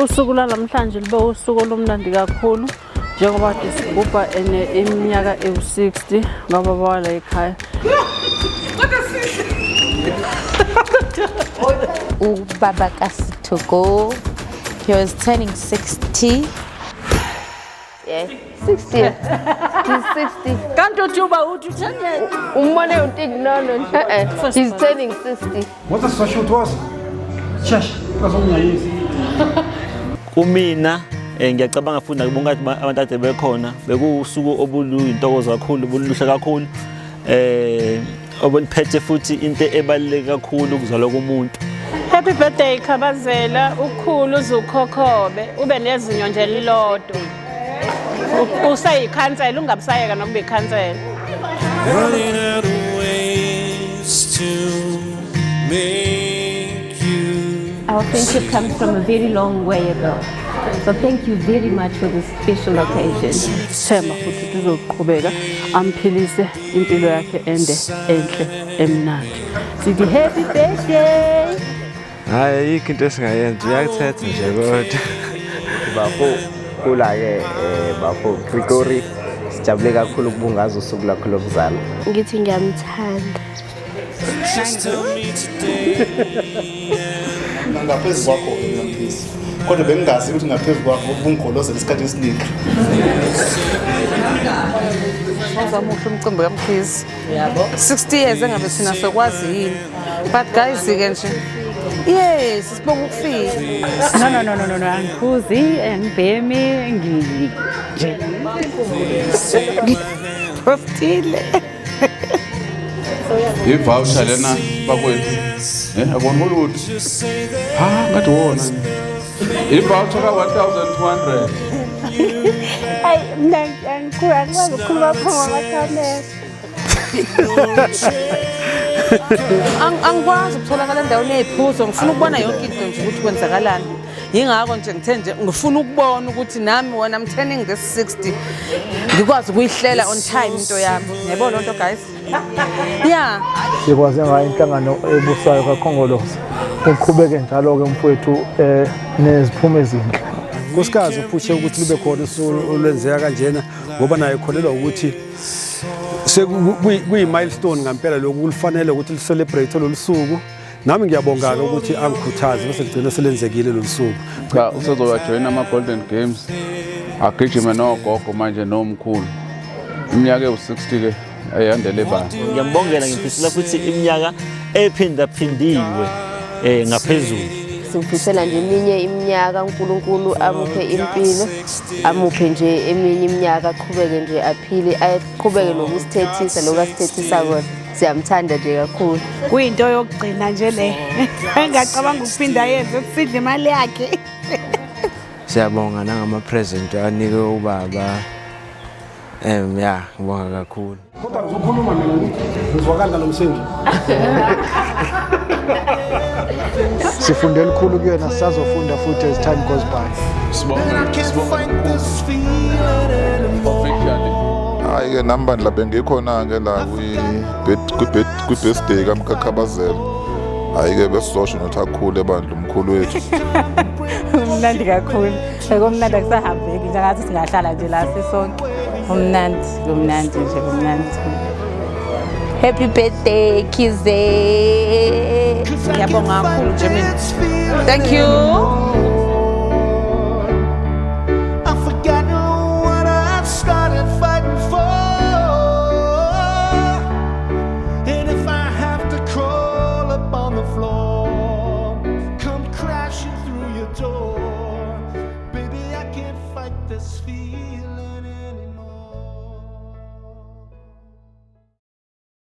Usuku lwanamhlanje lube usuku olumnandi kakhulu njengoba kade sigubha ene iminyaka ewu-60 ngababa wala ekhaya. Ubaba kaSithoko, he was turning 60. Yeah, 60. He's 60. Kanti uthi uba uthi utheni? Umbone untiki no no. He's turning 60. What's the was? Shesh, azongiyayisi. Kumina ngiyacabanga futhi nakubonke abantu ade bekhona bekuwusuku obuluyintokozo kakhulu, obuluhle kakhulu, obuliphethe futhi into ebaluleke kakhulu ukuzalwa komuntu. Happy birthday Khabazela, ukhulu uzukhokhobe, ube nezinyo nje lilodwa. Useyikhansela, ungabusayeka nokuba ikhansela. Running out of ways to make you. Our friendship comes from a very long way ago. So thank you very much for this special occasion. Sithemba futhi ukuthi uzoqhubeka amphilise impilo yakhe ende, enhle, emnandi. Sithi happy birthday. Hayi, ayikho into esingayenza, uyakuthetha nje kodwa. Bafo kula-ke bafo Pretoria, sijabule kakhulu ukubungaza usuku lwakho lokuzalwa. Ngithi ngiyamthanda. Just tell me today. Ngaphezu kwakho-ke mina Mkhize, kodwa bengingazi ukuthi ngaphezu kwakho ubungigolozela isikhathi esiningi. Wazamuhle umcimbi kaMkhize. 60 years engabe thina sokwazi yini. But guys ke nje. Yes, sibonga ukufika. No no no no no no, angiphuzi, angibhemi, nje. Postile. I-voucher lena bakwethu. Akubona lutho. Ha, ngathi wona. I-voucher ka 1200. Hayi, mina angikwazi ukukhuluma phambi kwamakhamera. Angikwazi ukutholakala endaweni ey'phuzo, ngifuna ukubona yonke into nje ukuthi kwenzakalani. Yingakho nje ngithe nje ngifuna ukubona ukuthi nami when I'm turning this 60 ngikwazi ukuyihlela on time into yami. Yayibona loo nto guys? Yeah. Sikwaze ngayo inhlangano ebusayo kaKhongolose. Uqhubeke njalo-ke mfowethu neziphumo ezinhle. Nkosikazi uphushe ukuthi lube khona usuku olwenzeka kanjena ngoba naye kholelwa ukuthi kuyi-milestone ngampela lokhu, kulifanele ukuthi li-celebrate lolu suku. Nami ngiyabonga-ke ukuthi angikhuthaze bese ligcina selenzekile lolu suku. Cha, usezobajoyina ama-Golden Games, agijime nogogo manje nomkhulu. Iminyaka ewu-60 ke ayandele bani. Ngiyambongela, ngifisela futhi iminyaka ephindaphindiwe ngaphezulu. Simfisela nje eminye iminyaka, uNkulunkulu amuphe impilo, amuphe nje eminye iminyaka, aqhubeke nje aphile, aqhubeke nokusithethisa lokhu asithethisa kona. Siyamthanda nje kakhulu. Kuyinto yokugcina nje le engacabanga ukuphinda yenze ukusidla imali yakhe. Siyabonga nangama-present anike ubaba. Ya, ngibonga kakhulu. Kodwa ngizokhuluma mina ngizwakala ngalo msebenzi. Sifunde elikhulu kuyena, sisazofunda futhi as time goes by. Sibonga, sibonga officially. Hayi-ke nami bandla bengikhona-ke la kwi-birthday kaMkakhabazela. Hhayi-ke besizosho nokuthi akhule bandla umkhulu wethu. Kumnandi kakhulu. Kumnandi akusahambeki nje, ngathi singahlala nje la sisonke. Kumnandi, kumnandi nje, kumnandi. Happy birthday Khize. Ngiyabonga kakhulu nje mina. Thank you. I've forgotten what I started fighting for. And if I have to crawl up on the floor, come crashing through your door. Baby, I can't fight this feeling.